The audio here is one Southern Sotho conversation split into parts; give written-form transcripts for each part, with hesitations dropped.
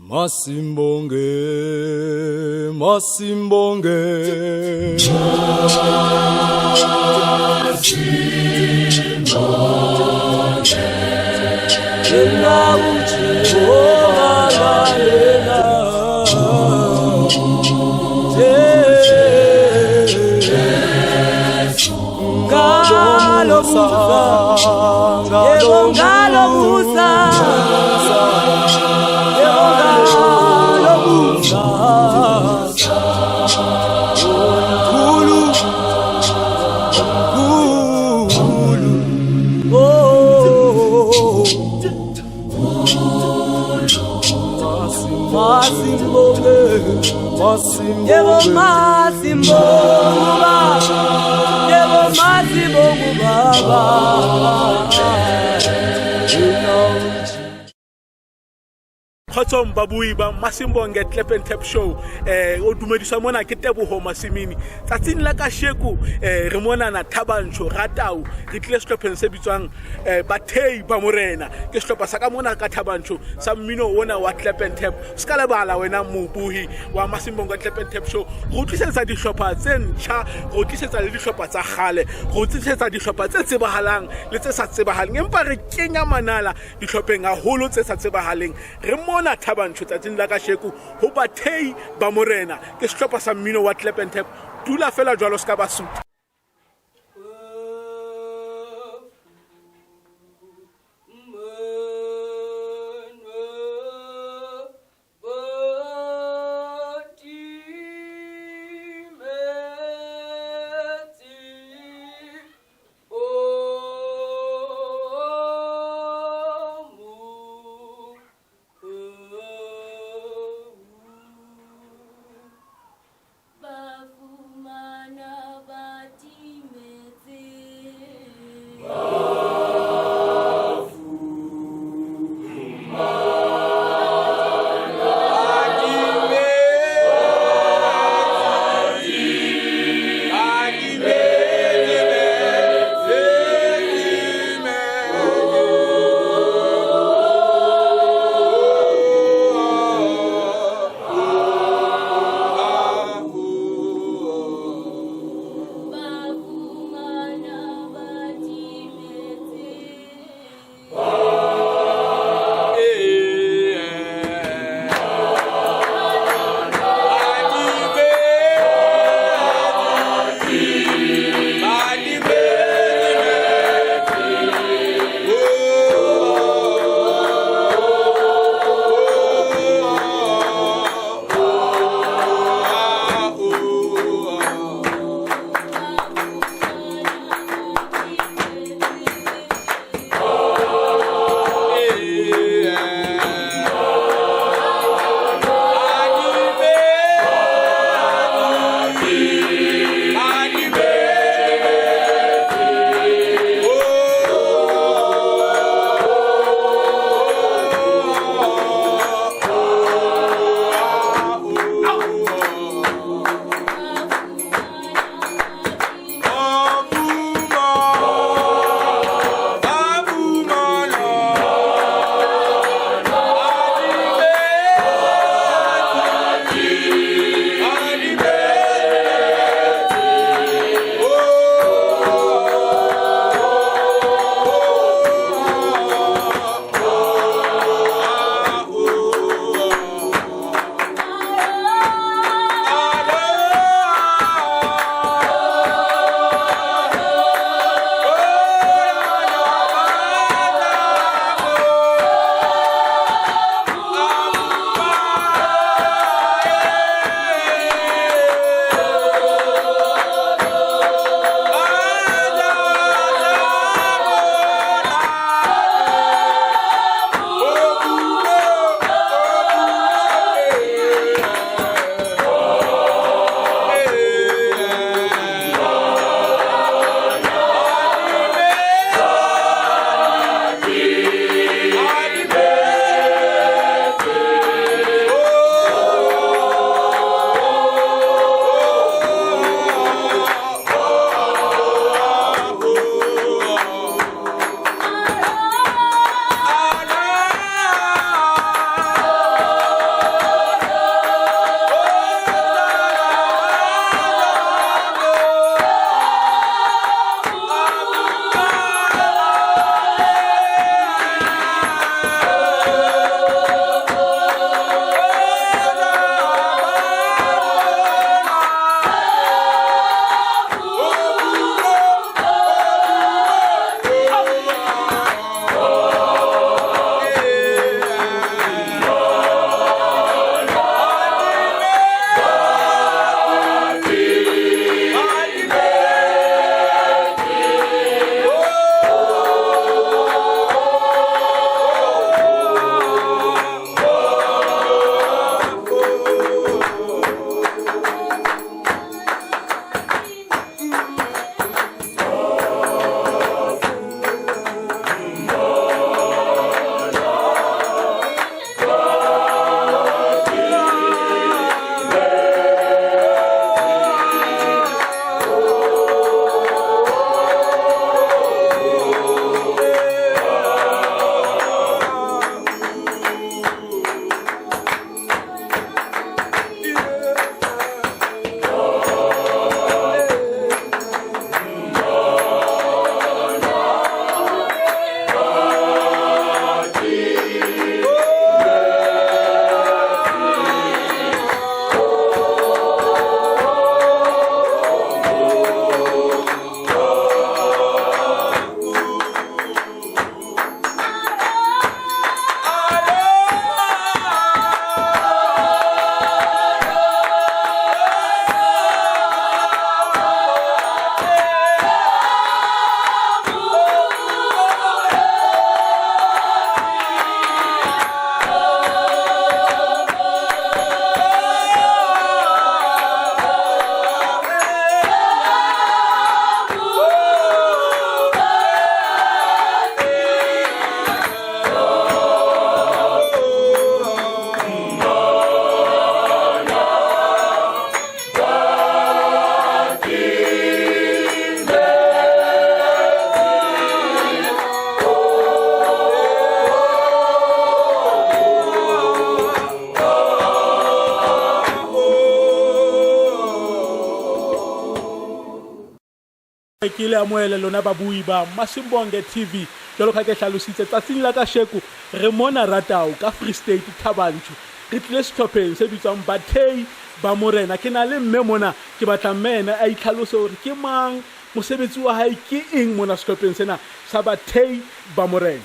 Masimbonge, masimbonge. Masimbonge. Yena uJehova yena. Ngalo musa, yebo ngalo musa, yebo ngalo musa. Mkhulu, mkhulu. Oh, masimbonge, yebo Masimbonge. masimbonge baba, yebo masimbonge baba. Yena uJehova. Kgotsong babui ba Masimbonge Clap and Tap Show. O dumediswa mona ke Teboho Masimini. Tsatsing la kasheko re monana Thabantsho Ratau, re tlile sehlopheng se bitswang Bathei ba Morena. Ke sehlopha sa ka mona ka Thabantsho sa mmino ona wa Clap and Tap. Se ka lebala wena mobuhi wa Masimbonge Clap and Tap Show, re o tlisetsa dihlopha tse ntjha, re o tlisetsa le dihlopha tsa kgale, re o tlisetsa dihlopha tse tsebahalang le tse sa tsebahaleng, empa re kenya manala dihlopheng haholo tse sa tsebahaleng. Re mona Thabantsho tsatsing la kasheko ho Bathei ba Morena, ke sehlopha sa mmino wa Clap and Tap. Dula fela jwalo, se ka ba sutha. Ba fumana ba Ke le amohele lona babui ba Masimbonge TV. Jwalo ka ke hlalositse tsatsing la kasheko re mona Ratau ka Free State Thabanchu. Re tlile sehlopheng se bitswang Bathei ba Morena. Ke na le mme mona, ke batla mme ena a itlhalose hore ke mang, mosebetsi wa hae ke eng mona sehlopheng sena sa Bathei ba Morena.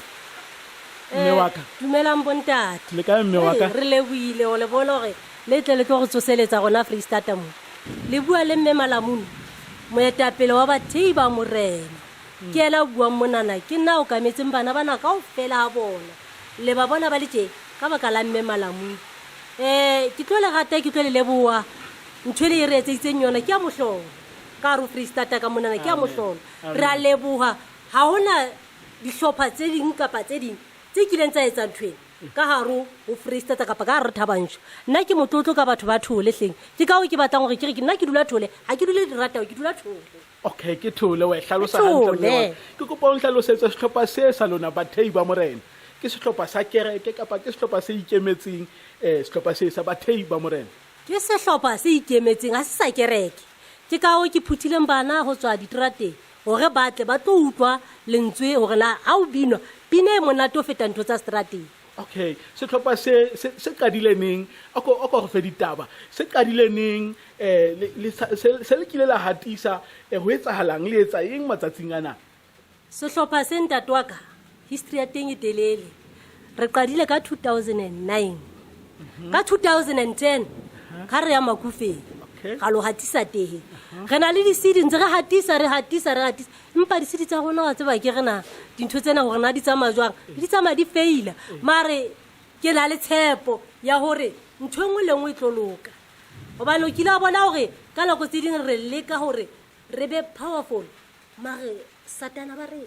Mme wa ka. Dumelang bontate. Le kae mme wa ka? Re lebohile go le bona gore le tle le tlo go tsoseletsa rona Freistata mo. Le bua le mme Malamunu, moetapele wa Bathei ba Morena. Ke yena a buang monana, ke nna a okametseng bana bana kaofela ha bona. Le ba bona ba le tje ka baka la mme Malamunu. Ke tlo le rata, ke tlo le leboha. Ntho e le e re etseditseng yona ke ya mohlolo. Ka hare ho Freistata ka monana ke ya mohlolo. Re a leboha. Ha hona dihlopha tse ding kapa tse ding tse kileng tsa etsa ntho ena ka gare ho Freistata kapa ka gare Thabanchu. Nna ke motlotlo ka batho ba Thole hleng. Ke ka hoo ke batlang hore ke re nna ke dula Thole, ha ke dule Diratau, ke dula Thole. Okay, ke Thole, wa e hlalosa hantle mme wa ka. Ke kopa o nhlalosetse sehlopha se sa lona Bathei ba Morena. Ke sehlopha sa kereke kapa ke sehlopha se ikemetseng, sehlopha se sa Bathei ba Morena? Ke sehlopha se ikemetseng, ha se sa kereke. Ke ka hoo ke phuthileng bana ho tswa diterateng hore ba tle ba tlo utlwa lentswe hore na ha o binwa pina e monate ho feta ntho tsa seterateng. Okay, sehlopha se se se qadile neng? A ko a ko re fe ditaba. Se qadile neng? Le le se se le kile la hatisa ho etsahalang? Le etsa eng matsatsing ana? Sehlopha se ntate wa ka, history ya teng e telele. Re qadile ka 2009. Ka 2010 ga re ya Makufeng. Ga lo hatisa teng. Re na le di-CD ntse re hatisa re hatisa re hatisa. Empa di-CD tsa rona wa tseba ke re na dintho tsena hore na di tsamaya jwang. Di tsamaya di feila. Mare ke na le tshepo ya hore ntho e nngwe le nngwe e tlo loka. Hobane o kile wa bona hore ka nako tse ding re leka hore re be powerful. Mare Satana ba re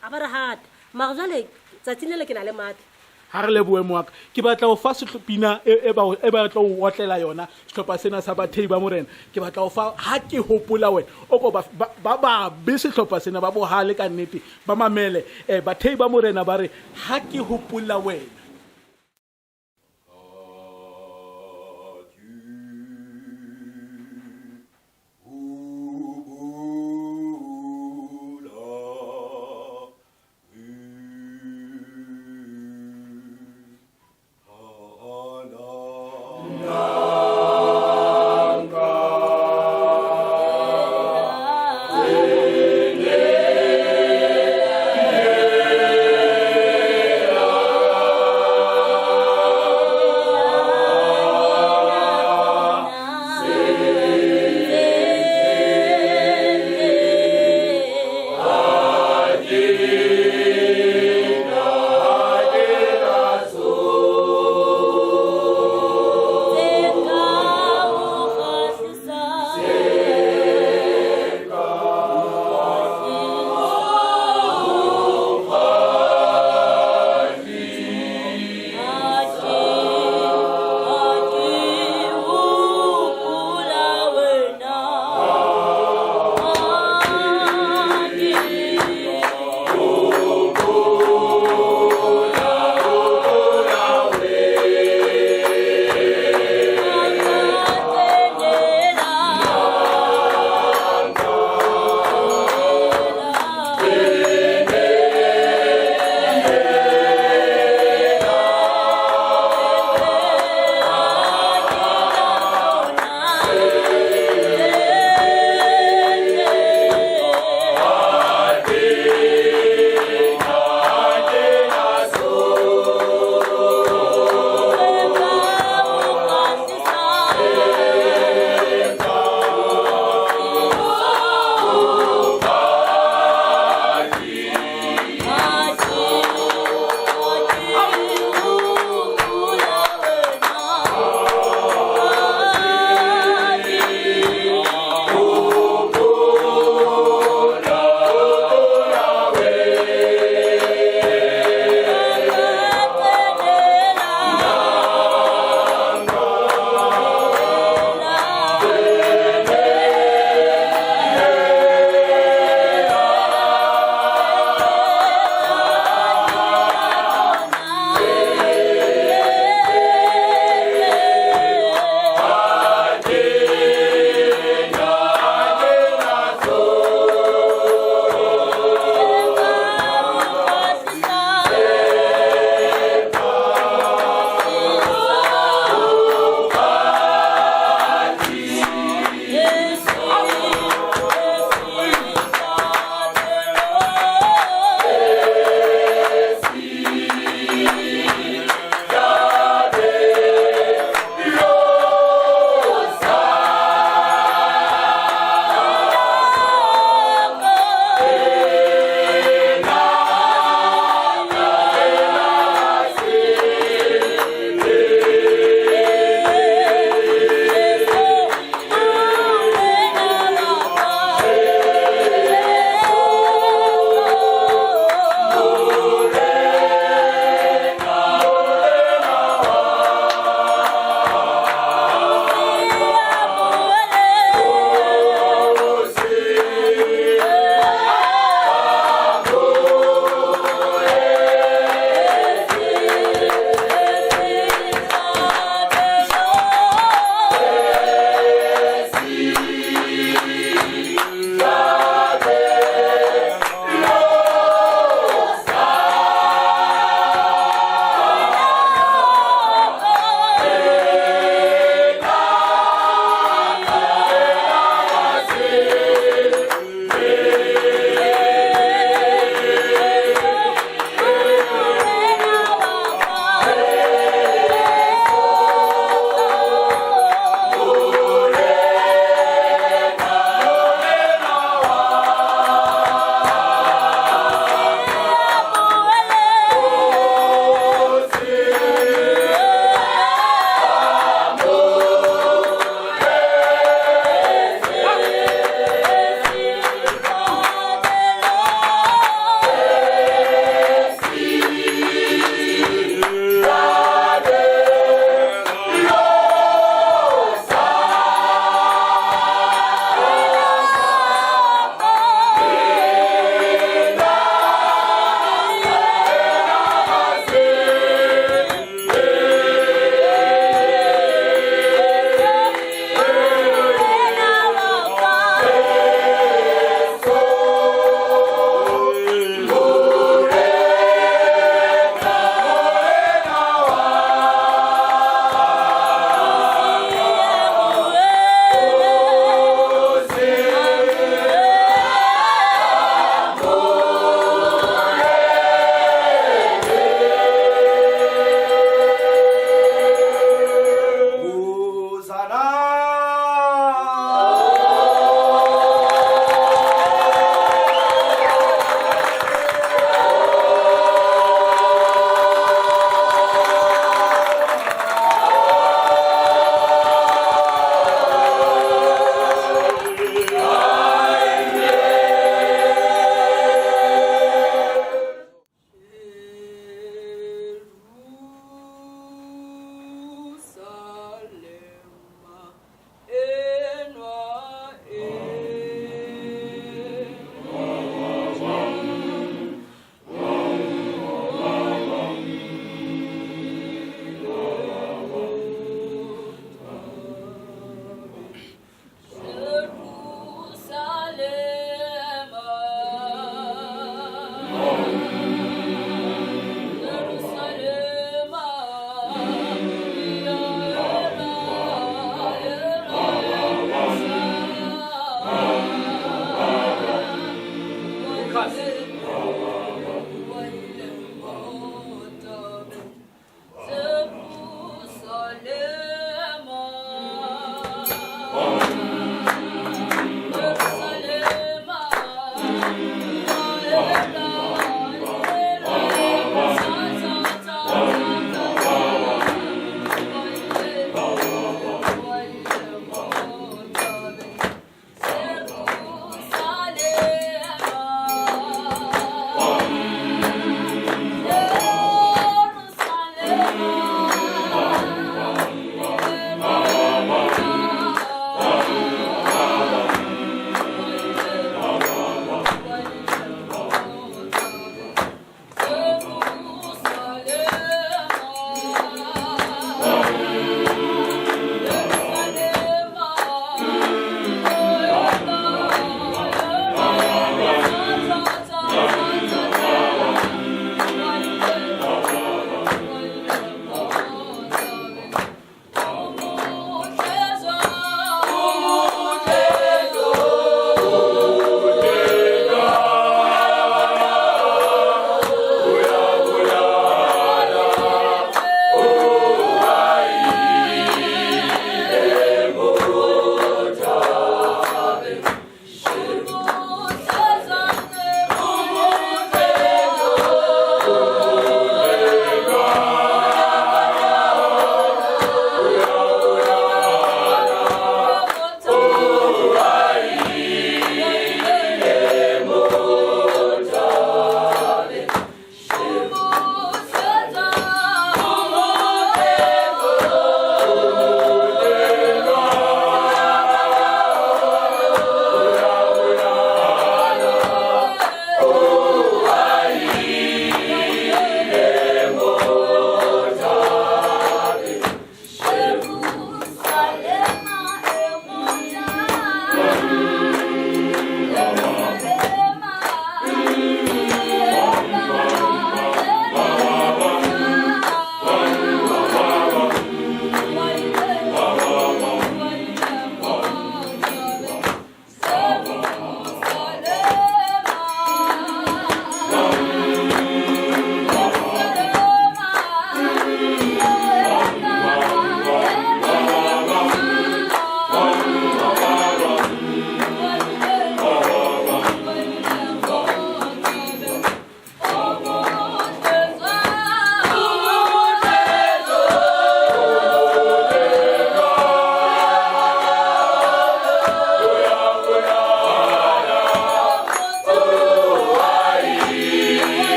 a ba re hata. Mare jwale tsatsing lena ke na le matla. Ha re lebohe moaka. Ke batla ho fa pina e ba e ba tlo o otlela yona sehlopha sena sa bathei ba Morena. Ke batla ho fa ha ke hopola wena. O ko ba ba babe sehlopha sena ba bohale ka nnete. Ba mamele bathei ba Morena ba re ha ke hopola wena.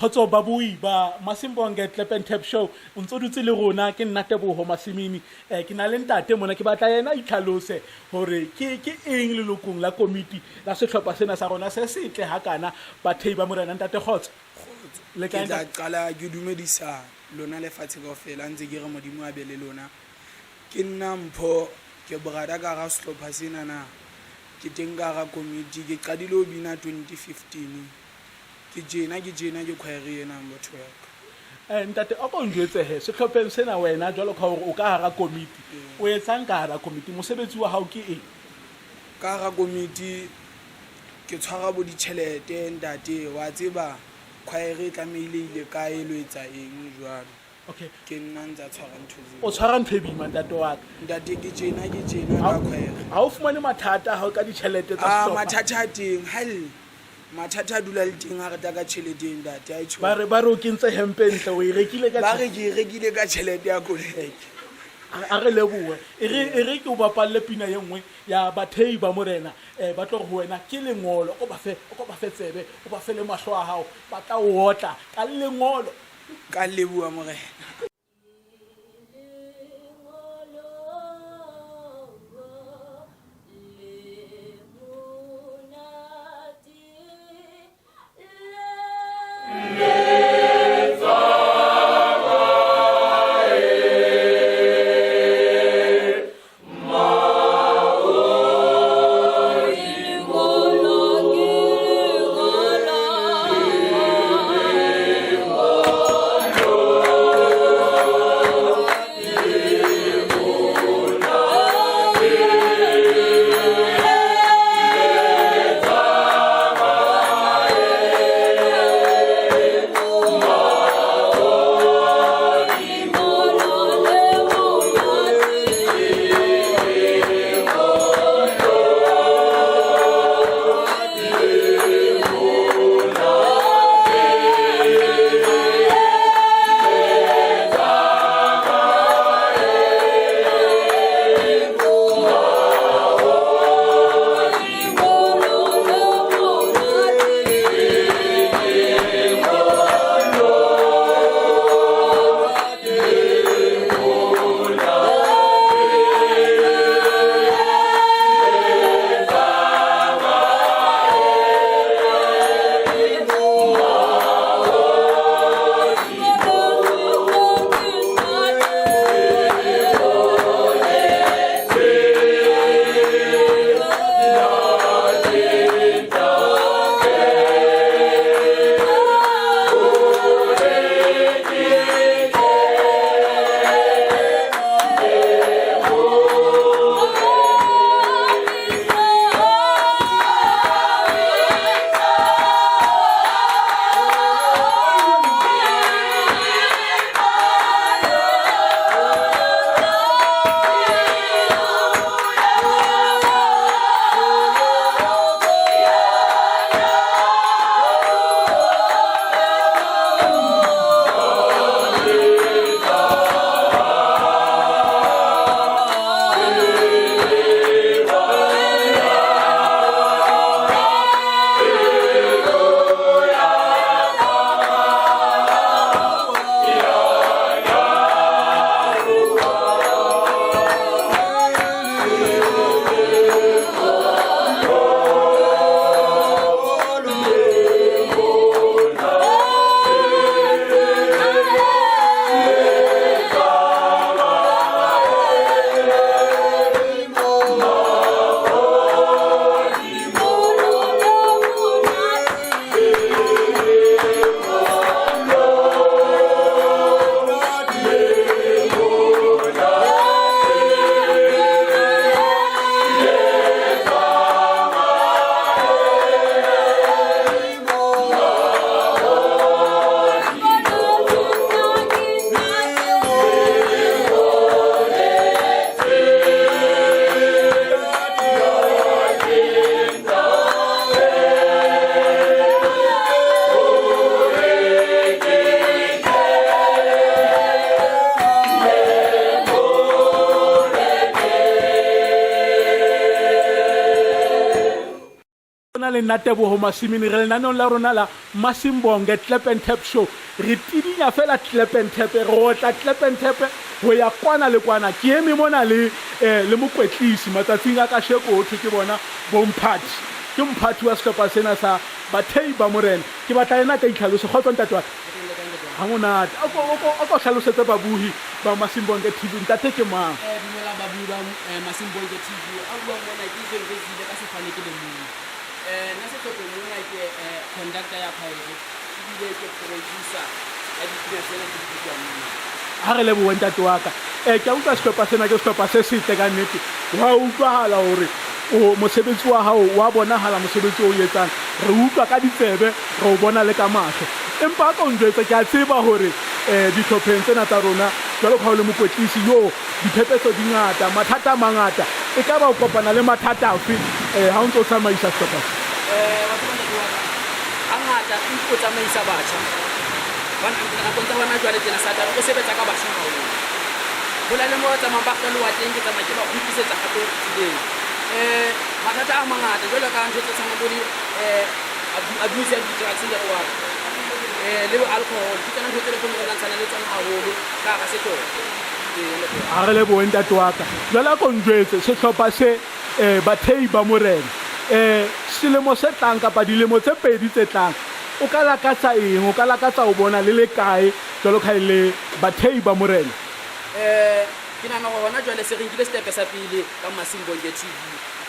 Kgotso babui ba Masimbonge Clap and Tap Show, o ntso dutse le rona, ke nna Teboho Masimini. Ke na le ntate mona, ke batla yena a itlhalose hore ke ke eng lelokong la komiti la sehlopha sena sa rona se setle hakana, bathei ba morena. Ntate, kgotso. Le Ke kae, tla ntate? qala ke dumedisa lona lefatshe kaofela, ntse ke re Modimo a be le lona. Ke nna Mpho, ke brother ka hara sehlopha senana, ke teng ka hara komiti. Ke qadile ho bina 2015. Ke tjena, ke tjena, ke choir ena, motho wa ka. Ntate, o ko njwetse he, sehlopheng sena wena jwalo ka hore o ka hara komiti, o etsang ka hara komiti? Mosebetsi wa hao ke eng? Ka hara komiti ke tshwara bo ditjhelete, ntate. Wa tseba choir e tlamehile ile kae, e lo etsa eng jwalo. Okay. Ke nna ntsa tshwara ntho tseo. O tshwara ntho e boima, ntate wa ka. Ntate, ke tjena, ke tjena ka choir. Ha o fumane mathata ha o ka ditjhelete tsa Ah, sehlopha? mathata a teng halle, mathata a dula le teng ha re tla ka tjheleteng, ntate, a e tjho. Ba re o kentse hempe ntle, o e rekile ka Ba re ke e rekile ka tjhelete ya koleke. A re lebohe. E re ke o bapalle pina ye nngwe ya bathei ba morena. Ba tlo re ho wena ke lengolo. O ko ba fe tsebe, o ba fe le mahlo a hao, ba tla o otla ka lengolo. Ka leboha morena. na le nna Teboho Masimini, re lenaneong la rona la Masimbonge Clap and Tap Show. Re tidinya fela clap and tap, re otla clap and tap ho ya kwana le kwana. Ke eme mona le le mokwetlisi matsatsing a kasheko, ho thwe ke bona bomphathi, ke mphathi wa sehlopha sena sa bathei ba morena. Ke batla ena ka itlhalose. Kgotso ntate wa ka. Ha monate. O ko hlalosetse babuhi ba Masimbonge TV, ntate ke mang? Dumela babui ba Masimbonge TV. A buang mona ke Zongezile ka sefane ke le mong. Nna sehlopheng mona ke conductor ya choir, ebile ke producer ya dipina tsena tse di utlwang mona. Ha re lebohe ntate wa ka. Ke a utlwa sehlopha sena ke sehlopha se setle ka nnete. Wa utlwahala hore o mosebetsi wa hao wa bonahala, mosebetsi o etsang. Re utlwa ka ditsebe, re o bona le ka mahlo. Empa a ka o njwetse, ke a tseba hore dihlopheng tsena tsa rona, jwalo ka ha o le mokwetlisi yo, diphephetso di ngata, mathata a mangata. E ka ba o kopana le mathata afe ha o ntse o tsamaisa sehlopha se? Wa tseba ntate wa ka, hangata if o tsamaisa batjha nakong tsa hona jwale tjena, Satane o sebetsa ka batjha haholo. Ho na le mo tsamayang ba kgeloha teng, ke tsamaya ke ba kgutlisetsa hape tseleng. Mathata a mangata jwalo ka ntho tse tshwanang bo di abuse ya di-drugs, ntate wa ka, le bo alcohol. Ke tsona ntho tse leng gore re lwantshana le tsona haholo ka hara sehlopha. Ee, ntate wa ka. Ha re lebohe ntate wa ka. Jwale a ko njwetse, sehlopha se bathei ba morena, selemo se tlang kapa dilemo tse pedi tse tlang, o ka lakatsa eng? O ka lakatsa ho bona le le kae jwalo ka e le bathei ba morena? Ke nahana hore hona jwale se re nkile setepe sa pele ka Masimbonge TV.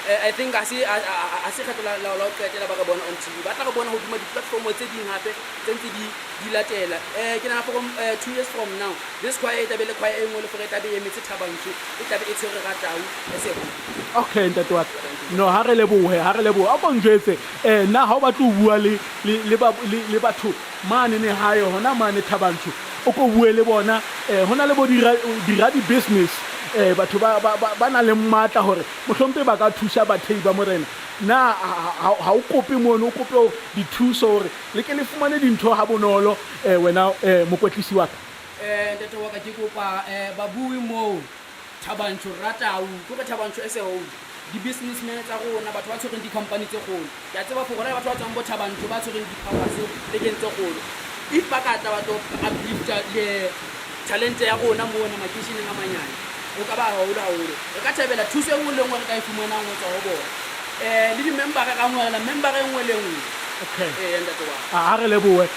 I think ha se kgetlo la ho qetela ba re bona on TV. Ba tla re bona hodima di-platform tse ding hape tse ntse di latela. Ke nahana from 2 years from now, this choir e tlabe le choir e nngwe le gore e tlabe e emetse Thabantsho, e tlabe e tshwere Ratau as a whole. Okay ntate wa ka, no, ha re lebohe, ha re lebohe. A ko njwetse, nna ha o batle ho bua le batho mane ne hae hona mane Thabantsho, o ko bue le bona. Ho na le bo dira di-business, batho ba nang le matla hore mohlompe ba ka thusa bathei ba morena. Na ha o kope mono, o kope dithuso hore le ke le fumane dintho ha bonolo, wena mokwetlisi wa ka? Ntate wa ka, ke kopa babui moo Thabantsho, Ratau, ke gore Thabantsho as a whole, di-businessman tsa rona, batho ba tshwereng di-company tse kgolo. Ke a tseba for gona le batho ba tswang bo Thabantsho ba tshwereng di-powers plekeng tse kgolo. If ba ka tla ba tlo uplifta le talente ya rona mona makeisheneng a manyane, o ka ba haholo haholo. Re ka thabela thuso e nngwe le nngwe re ka e fumanang ho tswa ho bona, le di-membera, ka ngwela membera e nngwe le nngwe. Okay. Ee, ntate wa ka. Ha re lebohe.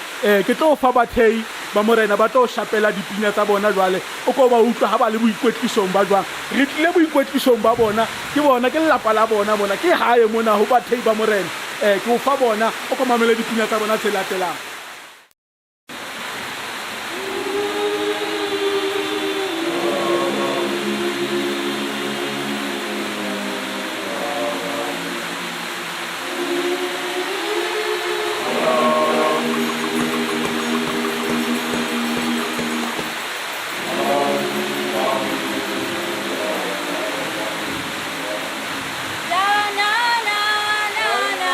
Ke tlo fa bathei ba morena, ba tlo shapela dipina tsa bona. Jwale o ko ba utlwa ha ba le boikwetlisong ba jwang. Re tlile boikwetlisong ba bona, ke bona, ke lelapa la bona mona, ke hae mona ho bathei ba morena. Ke o fa bona, o ko mamele dipina tsa bona tse latelang. La na na na na.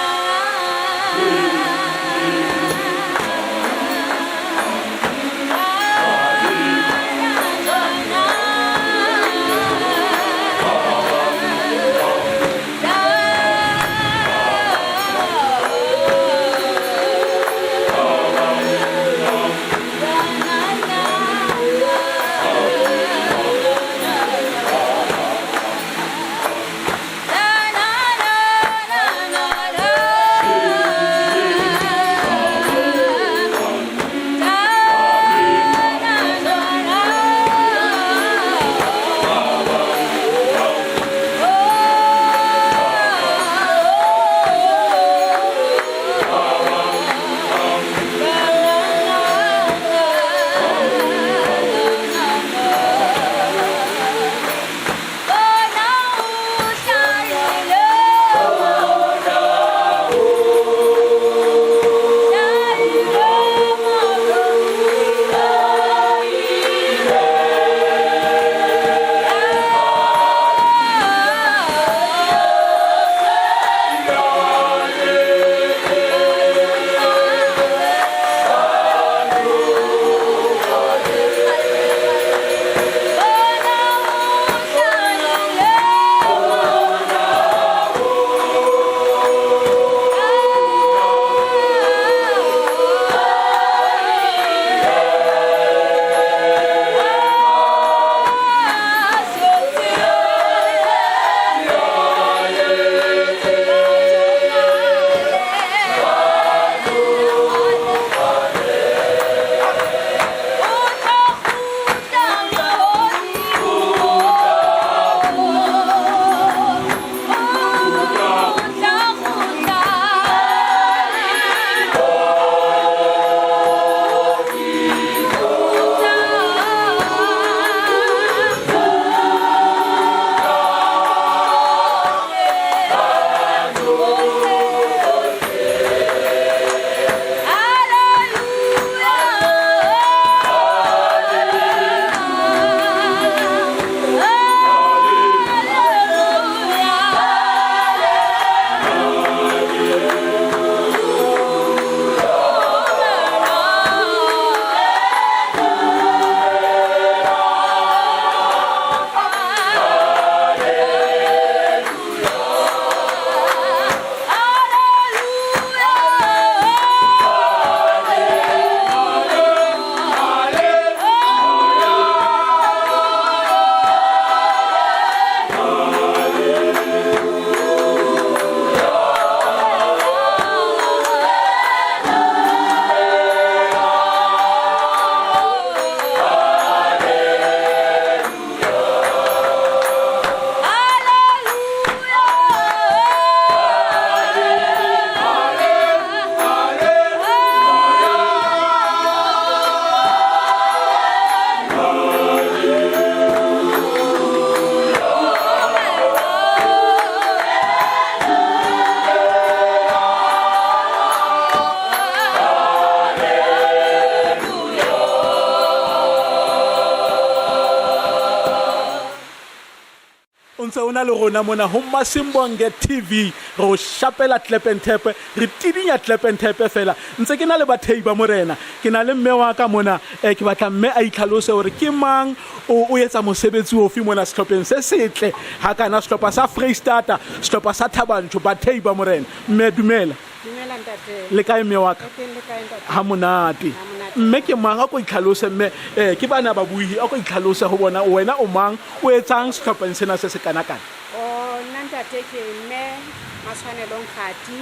O ntse o na le rona mona ho Masimbonge TV, re o shapela clap and tap, re tidinya clap and tap fela. Ntse ke na le bathei ba morena, ke na le mme wa ka mona, ke batla mme a itlhalose hore ke mang, o etsa mosebetsi ofe mona sehlopheng se setle hakana, sehlopha sa Freistata, sehlopha sa Thabanchu, bathei ba morena. Mme dumela. Dumela ntate. Le kae mme wa ka? Re teng, le kae ntate? Ha monate. Ha monate. Mme ke mang? A ko itlhalose mme, ke bana ba buhi, a ko itlhalose ho bona wena o mang, o etsang sehlopheng sena se se kanakana? O nna ntate ke mme Matshwanelo Nkgati.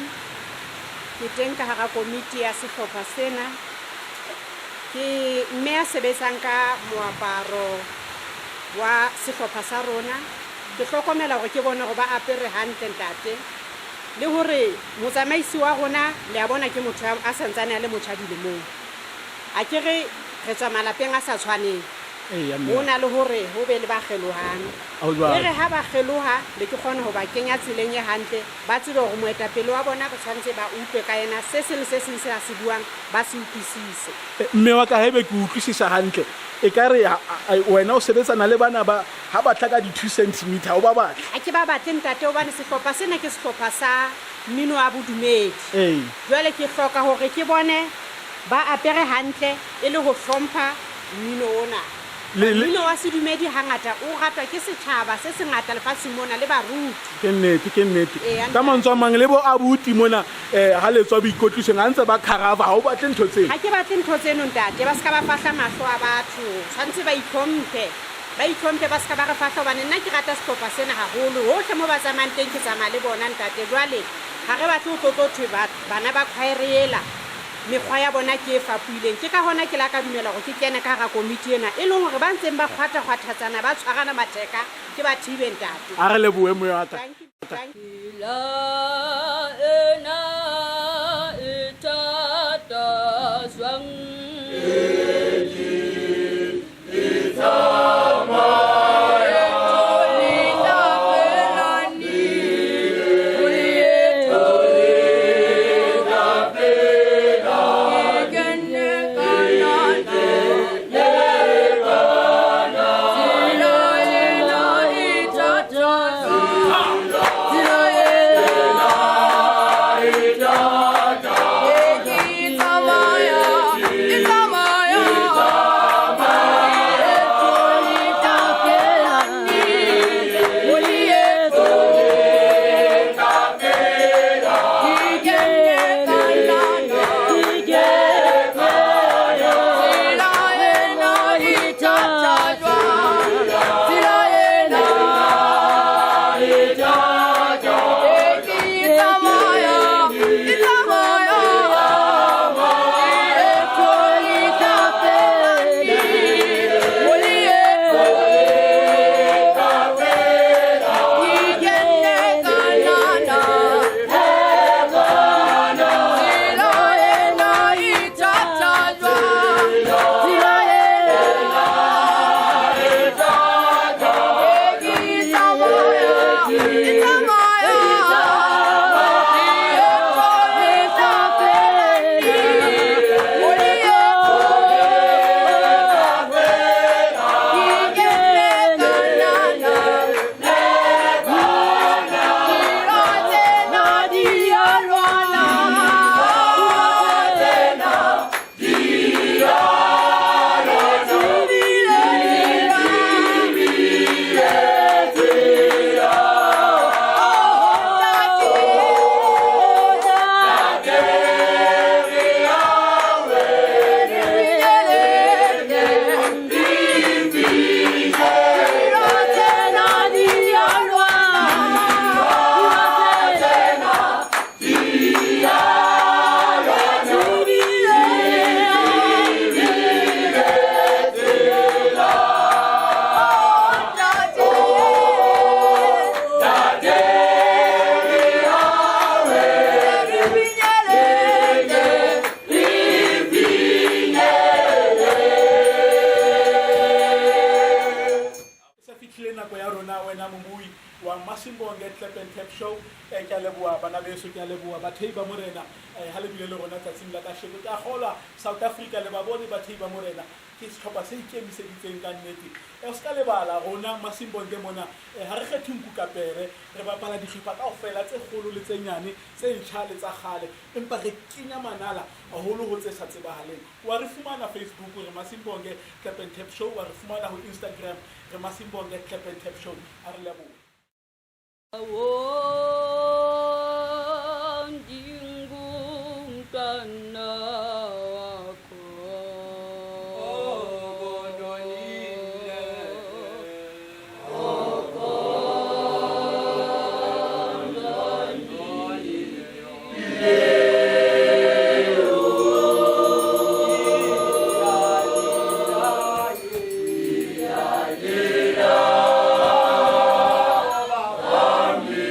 Ke teng ka hara komiti ya sehlopha sena. Ke mme ya sebetsang ka moaparo wa sehlopha sa rona. Ke hlokomela hore ke bone hore ba apere hantle ntate. Le hore motsamaisi wa rona le a bona ke motho a santsane a le motjha dilemong. A ke re re tswa malapeng a sa tshwaneng. Eya, mme. Ho na le hore ho be le ba kgelohang. Ha ho jwalo. E re ha ba kgeloha, be ke kgona ho ba kenya tseleng e hantle, ba tsebe hore moetapele wa bona re tshwanetse ba utlwe ka yena, se seng le se seng se a se buang ba se utlwisise. Mme wa ka, haebe ke utlwisisa hantle, ekare wena o sebetsana le bana ba ha ba tla ka di-2 centimeter, o ba batle? Ha ke ba batle ntate, hobane sehlopha sena ke sehlopha sa mmino wa bodumedi. Jwale ke hloka hore ke bone ba apere hantle e le ho hlompha mmino ona. Mmino wa sedumedi hangata o ratwa ke setjhaba se sengata lefatsheng mona le baruti. Ke nnete, ke nnete. Eya, Ka mantswe a mang, le bo abuti mona, ha le tswa boikwetlisong, ha ntse ba kharava, ha o batle ntho tseno? Ha ke batle ntho tseno ntate, ba se ka ba fahla mahlo a batho. Tshwanetse ba itlhomphe. Ba itlhomphe, ba se ka ba re fahla, hobane nna ke rata sehlopha sena haholo. Hohle mo ba tsamayang teng ke tsamaya le bona ntate. Jwale ha re batle ho tlo tlo thwe bana ba khwaere ela mekgwa ya bona ke e fapohileng. Ke ka hona ke la ka dumela hore ke kene ka hara komiti ena, e leng hore ba ntseng ba kgwata-kgwathatsana, ba tshwarana matheka, ke ba thibe ntate. A re lebohe moya wa ka. Thank you, thank you. Tsela ena e thata jwang? Masimbonge Clap and Tap Show. Ke a leboha bana beso, ke a leboha bathei ba morena ha le bile le rona tsatsing la kasheko. Ke a kgolwa South Africa le ba bone bathei ba morena ke sehlopha se ikemiseditseng ka nnete. O ska lebala rona Masimbonge mona ha re kgethe nku ka pere, re bapala dihlopha kaofela tse kgolo le tse nyane, tse ntjha le tsa kgale, empa re kenya manala haholo ho tse sa tsebahaleng. Wa re fumana Facebook re Masimbonge Clap and Tap Show, wa re fumana ho Instagram re Masimbonge Clap and Tap Show. Ha re lebohe. Ndingumntwana wakho. Amen.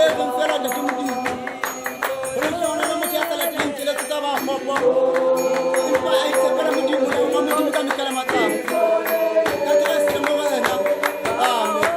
e leng fela ntate Modimo. Ho lehlohonolo motho ya sa lateleng keletso tsa ba kgopo, empa a itshepela Modimo, molaong wa Modimo ka mehla le matsatsi. Ka Kreste Morena. Amen.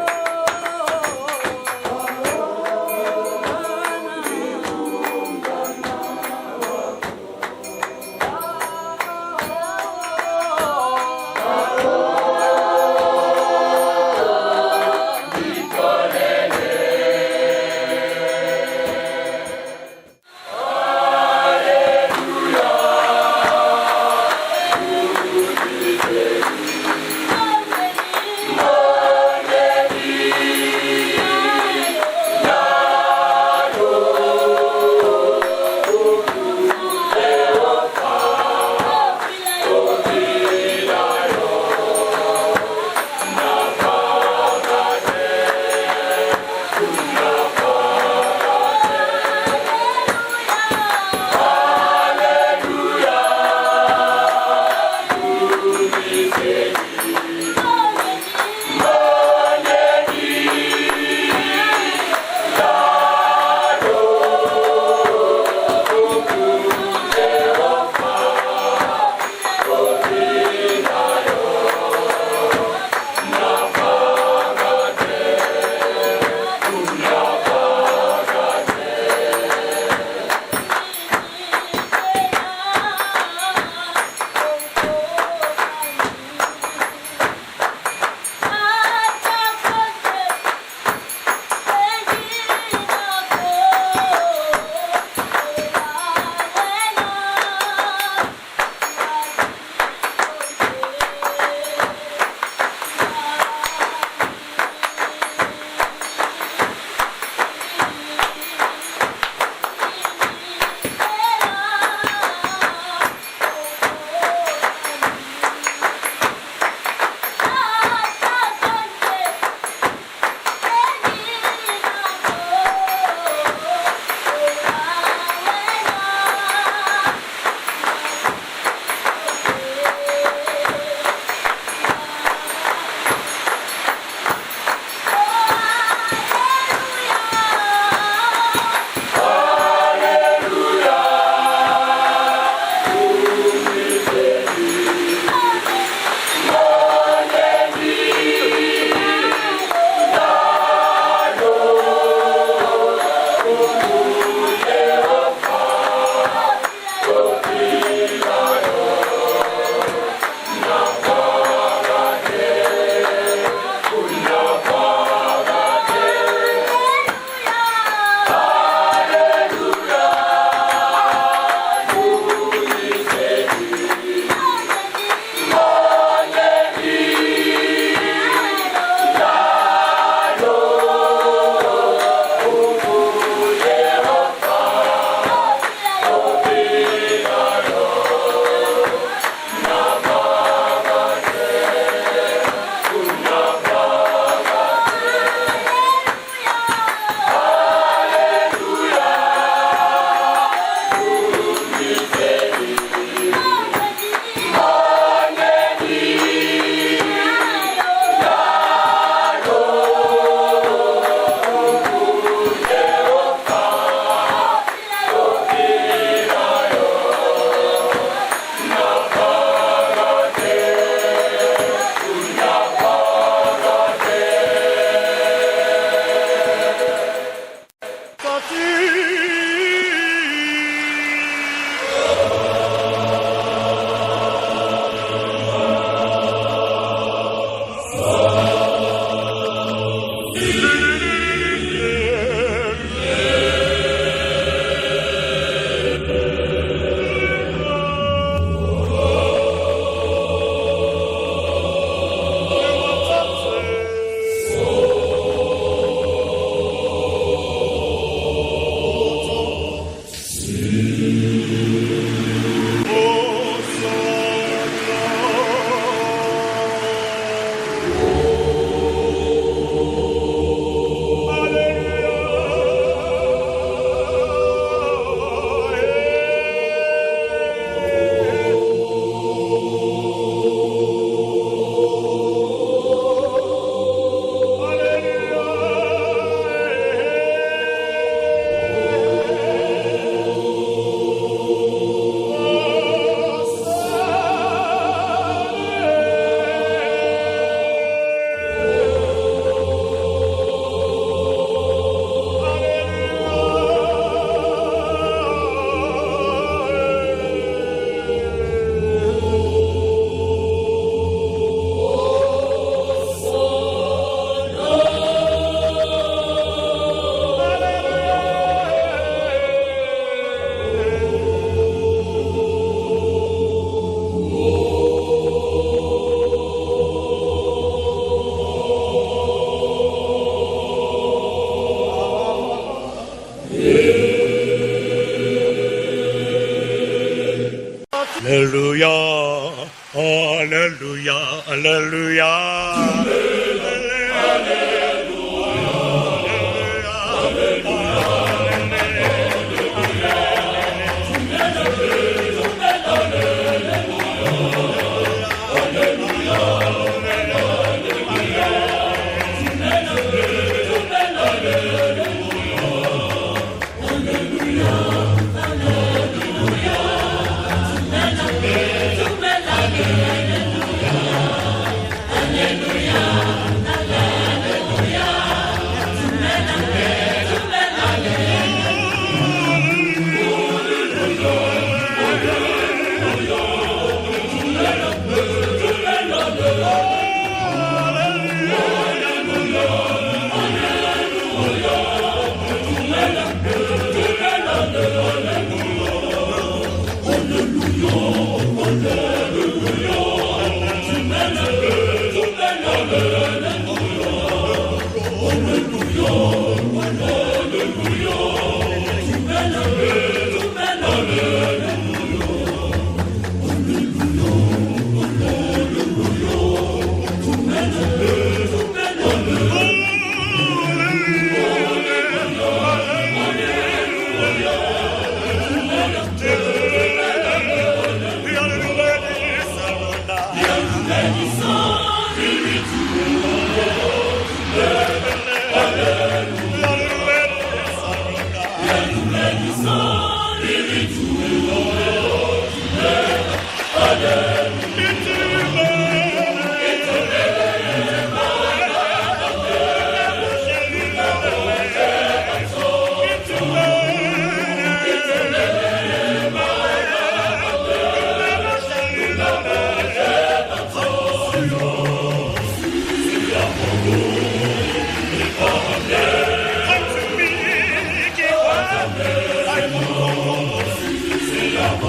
할렐루야, 할렐루야, 할렐루야.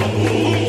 Oh.